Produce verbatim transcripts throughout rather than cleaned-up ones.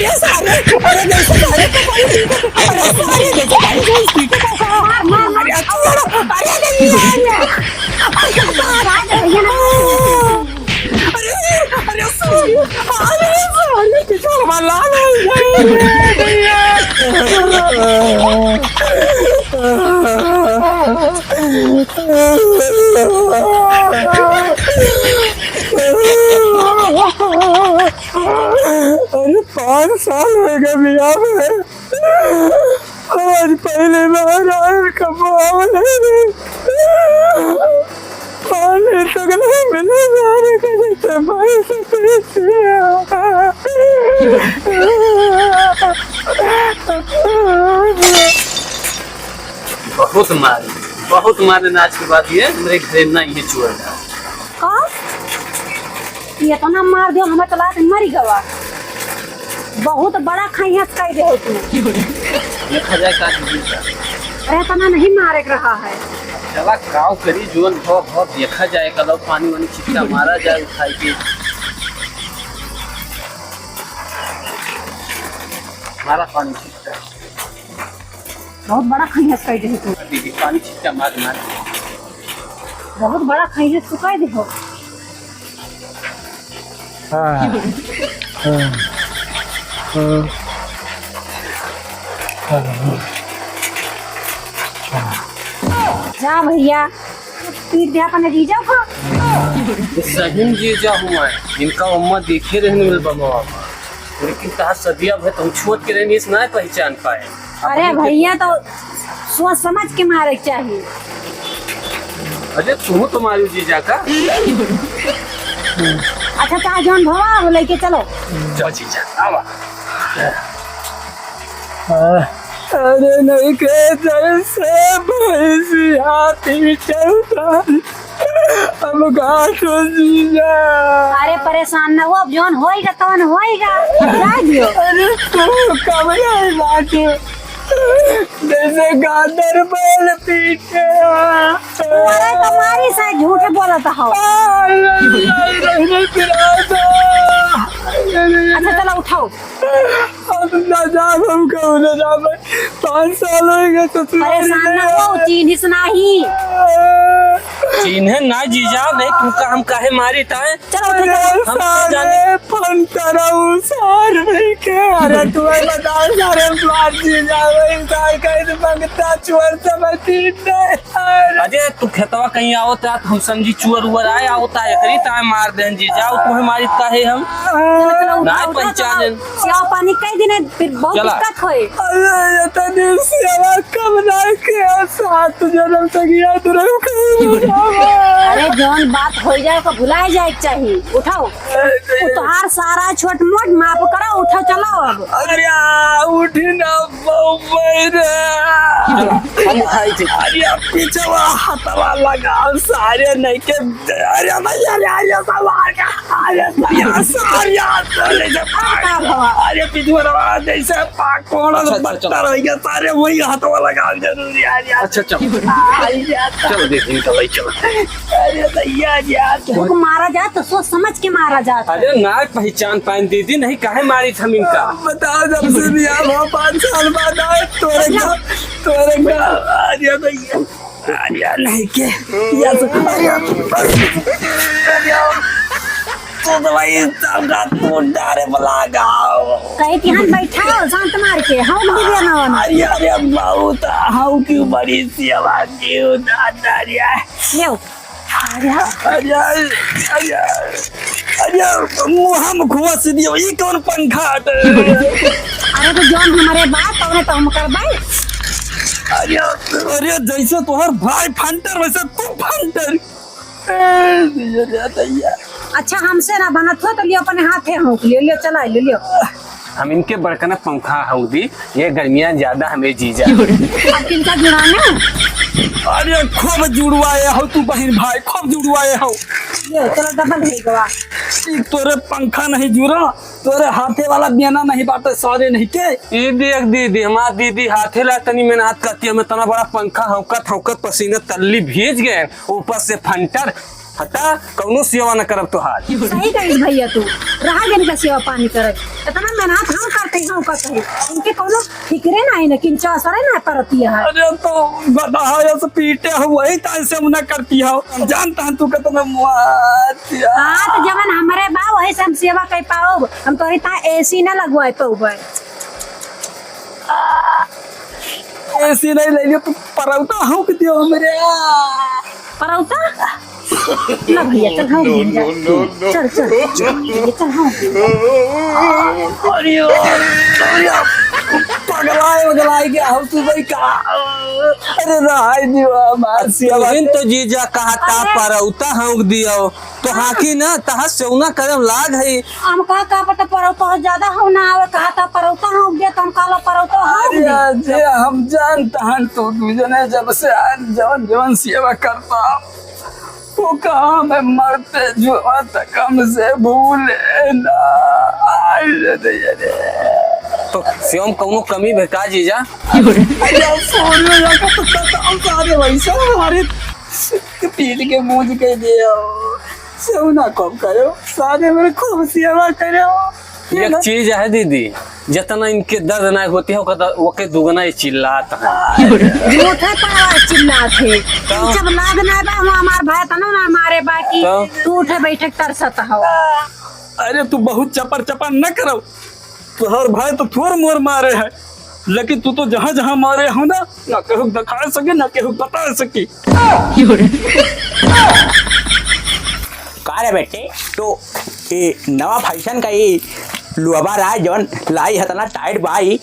अरे सारे, अरे जैसे सारे तो कोई ठीक है, अरे सारे जैसे भाई कोई ठीक है, मार, मार, मार। अरे तू, अरे नहीं, अरे। अरे, अरे, sorry, अरे, sorry, पीछे हमारा लाल हो गया। अरे, पाँच साल हो गए बियाह में। आज पहले बार आए, कब आवल है रे? पानी तक नहीं मिले, जाने का जैसे भाई से पीछे। बहुत मारे, बहुत मारे, आज के बाद ये मेरे घर में नहीं है चूहा। का? ये इतना मार दियो, हमें तो लात मरी गवा। बहुत बड़ा खैहस कह दे हो तू। देखा जाए का दीदी का। अरे, इतना नहीं मारे के रहा है। चला, काव करी, जोन भव भव देखा जाए, कदौ पानी वानी छिट्टा मारा जाए उठाई के। मारा पानी छिट्टा। बहुत बड़ा खैहस कह दे हो तू। दीदी, पानी छिट्टा मार, मार। बहुत बड़ा खैहस तू कह दे हो। हाँ, हाँ, हाँ, हाँ। जा भैया, पीट दे अपने जीजा को। सही जीजा हुआ है, इनका अम्मा देखे रहने मिल बमवा, लेकिन कहा सदिया भर तुम छोट के रहने इस ना पहचान पाए। अरे भैया, तो सोच समझ के मारे के चाहिए। अरे, तू तो मारू जीजा का। अच्छा, चाहे जौन भवा हो, लेके चलो। चल जीजा, आवा। अरे, नहीं के जैसे भैंसी हाथी चलता। अब गाँठ हो जीजा। अरे परेशान न हो, अब जौन होइगा तौन होइगा, अब जाए दियो। अरे तू कब आई बात? जैसे गादर बैल पीटे। अरे तुम्हारी से झूठ बोलत हो। अरे, अरे, अरे, अरे, अरे। अच्छा चलो उठाओ। हम ना जाब, हम कहूँ ना जाब। पाँच साल हो गए ससुराल परेशान ना हो, चिन्हिस नाही। चिन्हे ना जीजा, नहीं तुमका हम काहे मारी ताए? चलो, उठो, चलो। हम तो जाने फंटरऊ सार नहीं के। अरे तू ही बताओ सारे मार जीजा, वही सार कहे तो मंगता चोर समझती नहीं। अरे तू खेतवा कहीं आवत है, हम समझी चुअर उअर आए आवत है, एकरी ताए मार देन जीजा, तू ही मारी ताए हम। चलो, चलो, उठो, ना उठो, पहचान चलो। सेवा पानी कई दिन है, फिर बहुत चला। दिक्कत होए। अरे, ये तो दिन सेवा कम ना किया, सात जन्म तक याद रखो। अरे, जौन बात हो जाए, ओका भुलाए जाए के चाहिए। उठाओ। अरे, वो तोहार सारा छोट मोट माफ करो, उठो, चलो अब। अरे, आ, उठी ना, बम्बई रे। हम उठाई थी। अरे, पीछे वो हथवा लगा, सारे नहीं के, अरे, भैया, अरे, अरे, सवार का। अरे भैया, sorry यार, sorry, जब का भवा? अरे पिछुआ जैसे पाक कोड़ा अच्छा, अच्छा, बत्तर चलो। हो गया, सारे वही हाथवा लगा जरूर यार, यार। अच्छा, चलो। आ, यार। चलो, दे दिन का भाई, चलो। अरे भैया, यार। तुमको मारा जाए तो सोच समझ के मारा जाए। अरे ना पहचान पाए दीदी, नहीं काहे मारी हम इनका? बताओ, जब से बियाह हुआ, पाँच साल बाद आए, तोरे घर, तोरे घर, अरे भैया। अरे नहीं के, या तो, अरे, अरे, तो दवाई सबका तू डारे बला गाओ। कहे कि हम बैठा हो, शांत मार के, हम भी देना वाला। अरे, अरे, बहुत, हम क्यों बड़ी सेवा क्यों दादा रे? ले आओ। अरे, अरे, अरे, अरे, मुँह हम घुस दियो, ये कौन पंखा हटे? अरे, तो जौन हमारे बात, तौने तो हम करबै। अरे, अरे, जैसे तोहर भाई फंटर, वैसे तू फंटर। ए, दैया रे, दैया। अच्छा, हमसे ना बनत हो तो लियो, अपने हाथे हौंक लियो, लियो, चला लियो, लियो। हम इनके बड़कना पंखा हौंक दी, ये गर्मियाँ ज्यादा हमें जीजा। अब किनका जुड़ाना? अरे, खूब जुड़वाए हो तू बहिन भाई, खूब जुड़वाए हो। लियो, चलो, डबल हो गवा। ई तोरे पंखा नहीं जुड़ा, तोरे हाथे वाला बेना नहीं बाटे, सारे नहीं के। ई देख दीदी, हमार दीदी हाथे ला तनी मेहनत करती है, हम इतना बड़ा पंखा हौंकत हौंकत पसीना तल्ली भीज गए, ऊपर से फंटर। हटा, कौनो सेवा न करब तोहार। सही कहिस भइया तू, रहा दिन का सेवा पानी करे। इतना मेहनत हम करते हैं, का कही? इनके कौनो फिक्रे नाही न, किंचो असरे ना परती है। अरे तो गदहा जस पीटे हो, वही तान से ना करती हो। जानता हूँ तू कितना मुआतिया। हाँ, तो जवन हमरे बा, वही से हम सेवा कर पाओ। हम तोहरी ता एसी ना लगवाए पाओ भाई। एसी नहीं ले लियो, तू परौता हूँ कि दियो हमरे। परौता? ना भइया, चल, हाँ, भइया, जा। चल, चल, चल, भइया, चल, हाँ। अरे, अरे, पगलाए, वगलाए गया हो तू भाई का? अरे, रहाई दियो, हमार सेवा तुहिन तो जीजा कहता अरे। परौता हूँ दियो। तो हाँ। हाँकी ना, तहा सेवना करम लाग है। हम का, का पता परौता ज्यादा हो ना आवे, कहता परौता हूँ दियो, तो हम कहला परौता हूँ अरे, दियो। जे हम जानता हन, तू दू जने जब से आज जवन, जवन सेवा करता। वो कहाँ में मरते जुआ तक हमसे भूले ना। आई रे दैया रे। तो सेवा में कौनो कमी भे का जीजा? अरे सोनिया का तो बताओ सारे वैसा हमारे पीट के मूंज के दियो। सेवा ना कम करो, सारे मेरे खूब सेवा करो। एक चीज है दीदी, जितना इनके दर्द ना होती है, ओके, ओके दुगना ये चिल्लात है। झूठे पावा चिल्लात है। तो? जब लाग ना बा, हम हमार भाई तनो ना मारे बाकी तो? तू उठे बैठे तरसत हो। अरे तू बहुत चपर चपर न करो, तोहर भाई तो थोर मोर मारे है, लेकिन तू तो जहाँ जहाँ मारे हो ना, ना केहू दिखा सके, ना केहू बता सके। का रे बेटे, तो ये नवा फैशन का ये लुअबा रहा है जवन लाई है तना टाइट बाई।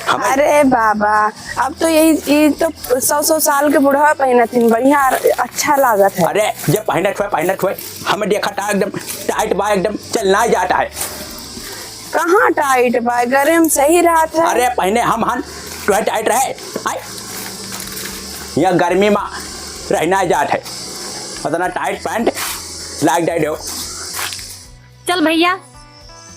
हम अरे बाबा, अब तो यही, ये तो सौ सौ साल के बुढ़वा पहनत हन, बढ़िया अच्छा लागत है। अरे जब पहनत हुए, पहनत हुए, हमें देखा था एकदम टाइट बा, एकदम चलना जाता है। कहाँ टाइट बा, गर्मी में सही रहत है। अरे पहने हम हन, तुहे टाइट रहे, आय? यहाँ गर्मी में रहना जात है, उतना टाइट पैंट लाग जाए दो। चल भइया,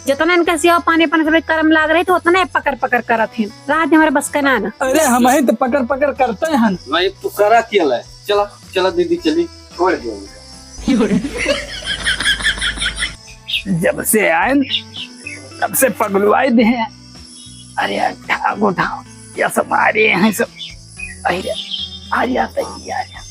जितना इनका सेवा पानी अपन सब करम लाग रही, तो उतना ही पकड़ पकड़ करत हैं। रात हमारे बस का ना ना। अरे हम ही तो पकड़ पकड़ करते हैं। नहीं, तू करा क्या ले? चला, चला दीदी, चली, छोड़ दे उनका। जब से आए न, तब से पगलुआई दे हैं। अरे यार, ठागो ठागो, या सब आ रहे हैं सब। अरे, आ जाता ही, आ जा।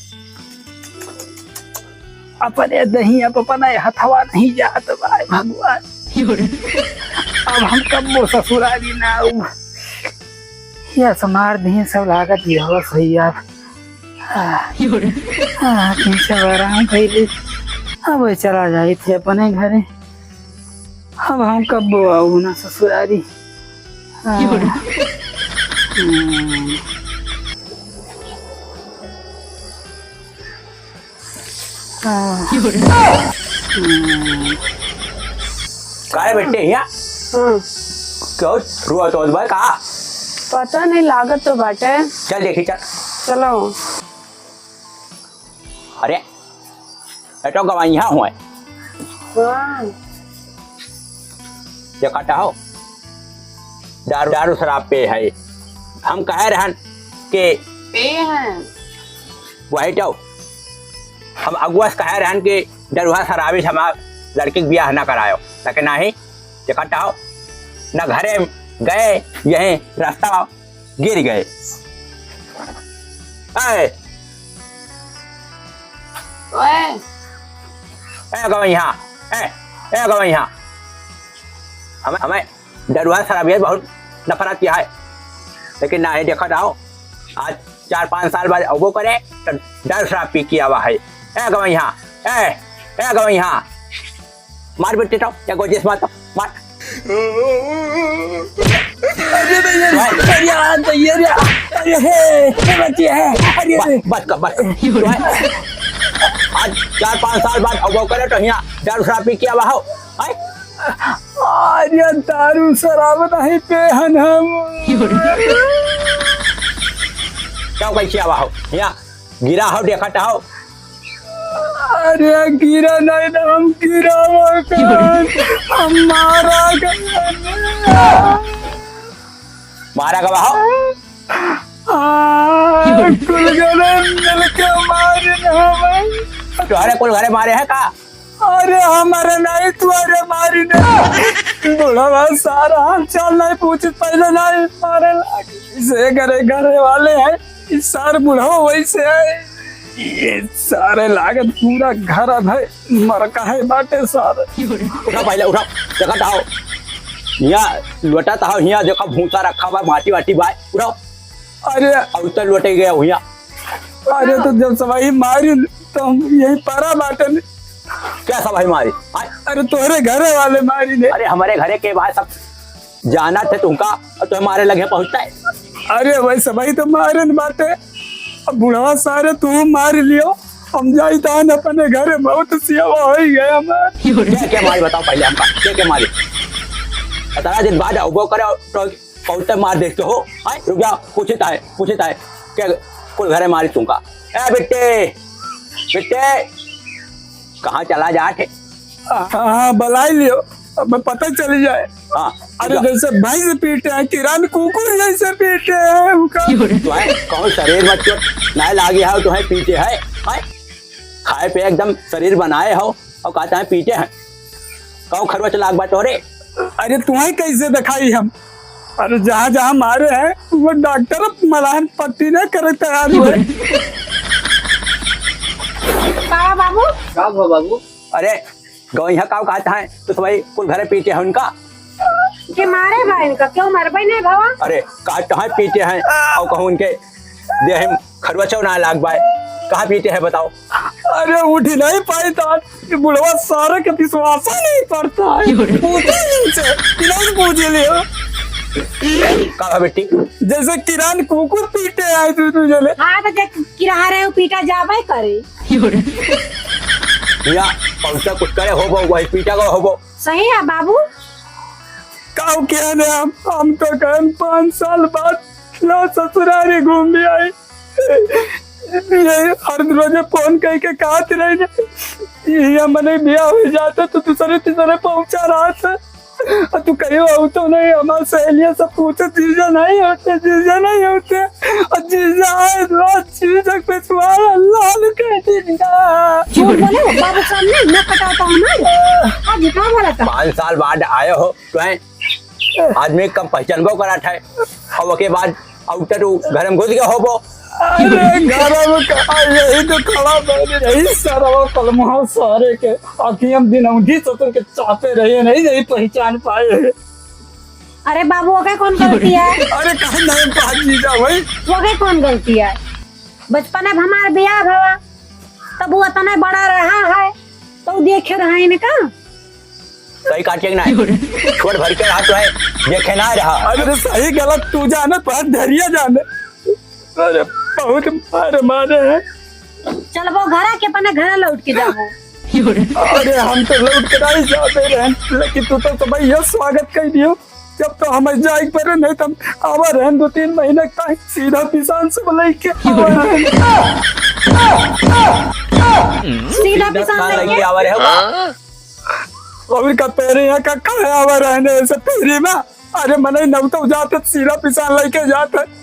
अपने दही, अब अपना हथवा नहीं जात बा, भगवान। अब हम कब वो ससुरारी ना आऊ। या समार दही सब लागत ये हो सही अब। आ, आ, तीन सौ आराम कइले। अब चला जाइत है अपने घरे। अब हम कब्बो आऊ ना ससुरारी। आ, हम्म। आ, हम्म। का रे बेटे, हिया? हाँ। क्यों? रुआ तो बा का? पता नहीं, लागत तो बाटे। चल देखी, चल। चलो। अरे, ये तो गवैया हुए। हाँ। देखा तो हो, दारू, दारू शराब पे है। हम कहे रहन कि पे हैं। वही तो, हम अगुआ से कहे रहन कि दरुहा शराबी से हमार लड़की के बियाह ना करायो, लेकिन नहीं, देखा तो हो, ना घरे गए, यही रास्ता गिर गए। ए! ओए! ए गवैया, ए, ए गवैया। हमें, हमें दरुहा शराबिया बहुत नफरत किया है, लेकिन ना, ये देखा जाओ, आज चार पाँच साल बाद अबो करे, तो दारू शराब पी के आवा है। ए गवैया, ए, ए गवैया। मार बेटे तो, या गोजेस मार तो, मार। अरे भैया, अरे यार, भैया रे, अरे हे, हे बच्चे हे, अरे बस, बस कर, बस कर। आज चार पाँच साल बाद अब वो करे तो यहाँ दारू शराब पी के आवा हो, हैं? अरे दारू शराब नहीं पे हन हम। क्यों कैसे आवा हो? यहाँ गिरा हो, देखा हो। अरे गिरा नहीं ना, हम गिरावा कौन? हम मारा गए। मारा गवा हो? आ, कुल गले मिलके मारे ना हमें। तोहरे कुल घरे मारे है का? अरे हमरे नहीं, तोहरे मारी ने। बुढ़वा सारा हाल चाल नहीं पूछे, पहले नहीं मारे लागे। इसे घरे, घरे वाले हैं, इस सार बुढ़वा वैसे है। ये सारे लागत पूरा घर अब है, मर का है बाटे सारे। उठा पहले, उठा, जगत आओ। हियाँ लोटा तो हियाँ देखो, भूसा रखा बा, माटी वाटी बा, उठाओ। अरे। और तो लोटे गया हियाँ। अरे तो जब सबही मारिन तो हम यही परा बाटन। क्या सबही मारी? आय? अरे तोहरे घरे वाले मारिन। अरे हमरे घरे के बात सब जाना थे तुमका, और तुम्हें मारे लगे पहुँचता है। अरे वही सबही तो मारिन बाटे, अब बुढ़वा सारे तू मार लियो, हम जाई तान अपने घरे, बहुत सेवा हो गया हमार। क्या क्या मारी बताओ पहले हमका, क्या क्या मारी? इतना दिन बाद अउबो करे तो बहुत मार देखते हो। आय, रुक जा, पूछता है, पूछता है, क्या कुल घरे मारी तुमका? ए बिट्टे, बिट्टे, कहाँ चला जात है? हाँ, हाँ, बुलाई लियो, अब पता चली जाए। हाँ, अरे जा। जैसे भैंस पीटे हैं, किरान कुकुर जैसे पीटे हैं उनका। तो है, कहूँ शरीर में चोट ना लागी है, तो है पीटे है, है? खाए पे एकदम शरीर बनाए हो, और कहता है पीटे हैं। कहूँ खरवच लाग बा तोरे? अरे तुम्हें कैसे दिखाई हम? अरे जहाँ जहाँ मारे हैं, वो डॉक्टर मलाह पट्टी नहीं करे तैयार हुए। का बाबू? का भवा बाबू? अरे गौइया का कहता है, तो सबही कुल घरे पीटे हैं उनका। के मारे बा इनका, क्यों मरबे नहीं भवा? अरे कहता है पीटे हैं, और कहूँ उनके देह में खरवचो ना लाग बाय, कहाँ पीटे हैं बताओ? अरे उठ नहीं पाई तो आज ये बुढ़वा सारे के विश्वास नहीं पड़ता है। पूछे इनसे, इन्होंने पूछ लियो। का भा बेटी? जैसे किरान कुकुर पीटे आए तू, तू जले। हाँ, तो देख, किरान रहे हो, पीटा जाबे करे। या पहुँचा कुछ करे होबो, वही पीटा गो होबो। सही है बाबू। काऊ किया ने हम, हम तो कहन पाँच साल बाद ला ससुरारी घूम भी आई। ये हर रोजे फोन करके कहत रही ने, ये मने बिया हो जाता तो दूसरे तीसरे पहुंचा रहा था। और तू कहियो हो तो नहीं, हमार सहेलियां सब पूछे, "जीजा नहीं होते, जीजा नहीं होते।" और जीजा आए, रोज जीजा पे तुम्हारा लाल कर दिया। झूठ बोले हो, बाबू सामने न पटाता हमारे। आज का बोला था? पाँच साल बाद आए हो, तो है आदमी कम पहचानबो करत है, और ओके बाद आउट तो घर में घुस गए होबो। अरे घर में कहा, यही तो खड़ा बन रही सरवा कलमा सारे के। अखियम दिन औंधी ससुर के चाहते रहे, नहीं, नहीं पहचान पाए। अरे बाबू, ओके कौन गलती है? अरे कहे नहीं पहचान जीजा भाई। ओके कौन गलती है? बचपन में हमार बियाह भवा, तब वो इतना बड़ा रहा है, तो देखे रहा इनका। सही काटे के ना। छोट भर के रहा तो है, देखे ना रहा। अरे सही गलत तू जाने, पर धरिया जाने। अरे बहुत मार मारे हैं। चल वो घरा के अपने घर लौट के जाओ। अरे हम तो लौट के नहीं जाते रहे, लेकिन तू तो सब ये स्वागत कर दियो। जब तो हमें जाए के पड़े, नहीं तो हम आवा रहन दो तीन महीने तक सीधा पिसान से बुलाई के आवा रहन। सीधा पिसान लेके आवा रहे हो। और का पैरे यहाँ का काहे आवा रहने ऐसे फ्री में? अरे मने नौतो जाते सीधा पिसान लेके जाते।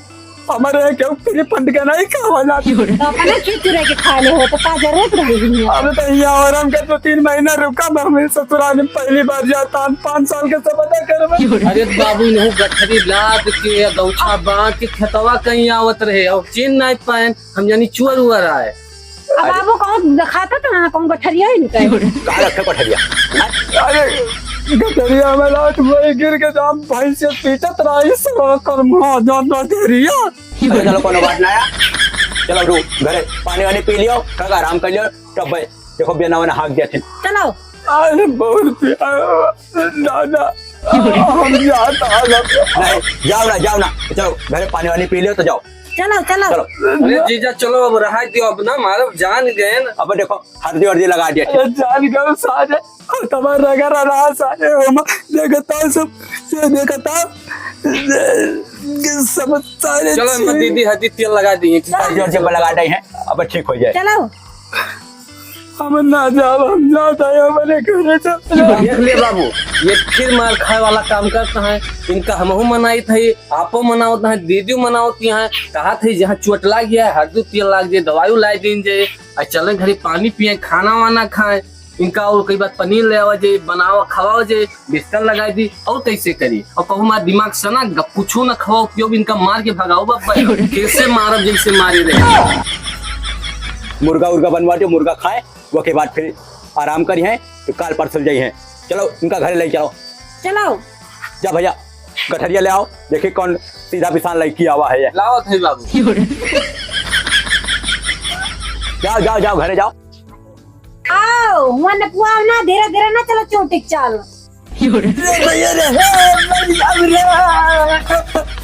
हमारे यहाँ केहू फ्री फंड के नहीं खावा जात। तो अपने चुचुरे के खा ले हो, तो का जरूरत रही है? अरे तो यहाँ और हम के दो तीन महीना रुका, मैं हमें ससुराल में पहली बार जाता, हम पाँच साल के सब अदा करबे। अरे बाबू, इनहू गठरी लाद के, गौछा बांध के खेतवा कहीं आवत रहे और चीन नहीं पाए, हम यानी चुअर उअर आए। अब अरे बाबू कहूँ दिखाता तो ना, कहूँ गठरिया ही निकल। कहाँ रखे गठरिया? अरे गठरिया में लात वही गिर के जाम भाई से पीटत रही सब कर मुँह जान गठरिया। अरे चलो, कोनो बात ना है। चलो, रू, घरे पानी वानी पी लियो, थोड़ा आराम कर लियो, तब भाई, देखो, बिना वाना हाक दिया थे। चलो। अरे, बहुत प्यारा दादा, हम जात आ गए। नहीं, जाओ ना, जाओ ना, चलो, घरे पानी वानी पी लियो तो जाओ। चलो, चलो। चलो। अरे जीजा, चलो, अब रहा दियो, अब ना मारब, जान गए ना। अब देखो, हल्दी वर्दी लगा दिया थे। अरे, जान गए सारे। और तुम्हारा घर आ रहा सारे, हम देखता सब, ये देखता, ये सब सारे चलो, हम चीज। दीदी हल्दी तेल लगा दिए, ठीक है? जोर से लगा दे हैं, अब ठीक हो जाए। चलो। हम ना जाओ, हम जाता है, हमारे घर चलो। देख ले बाबू, ये फिर मार खाए वाला काम करता है। इनका हमहू मनाइत है, आपो मनावत है, दीदी मनावती है, कहा थे जहाँ चोट लाग गया है, हल्दी तेल लाग जाए, दवाई लाई दीन जाए, आ चले घरे पानी पिए, खाना वाना खाए। इनका और कई बार पनीर ले आवा जे, बनावा, खवावा जे, बिस्तर लगाई दी, और कैसे करी? और कहूँ हमार दिमाग सना ग-, कुछो न खवाओ पियो, इनका मार के भगाओ बाबा। कैसे मारब जैसे मारे रहे। मुर्गा उर्गा बनवा दो, मुर्गा खाए, वो के बाद फिर आराम करी हैं, तो काल परसों जाई हैं। चलो, इनका घरे ले चलो। चलो। जा भैया, गठरिया ले आओ, देखी कौन सीधा पिसान लड़की आवा है ये। लाओ थे बाबू। जाओ, जाओ, जाओ, घरे जाओ। आओ, हुआ न पुआ ना, धीरे धीरे ना चलो, चोटिक चाल। रे भैया रे, हे, मर जाओ रे।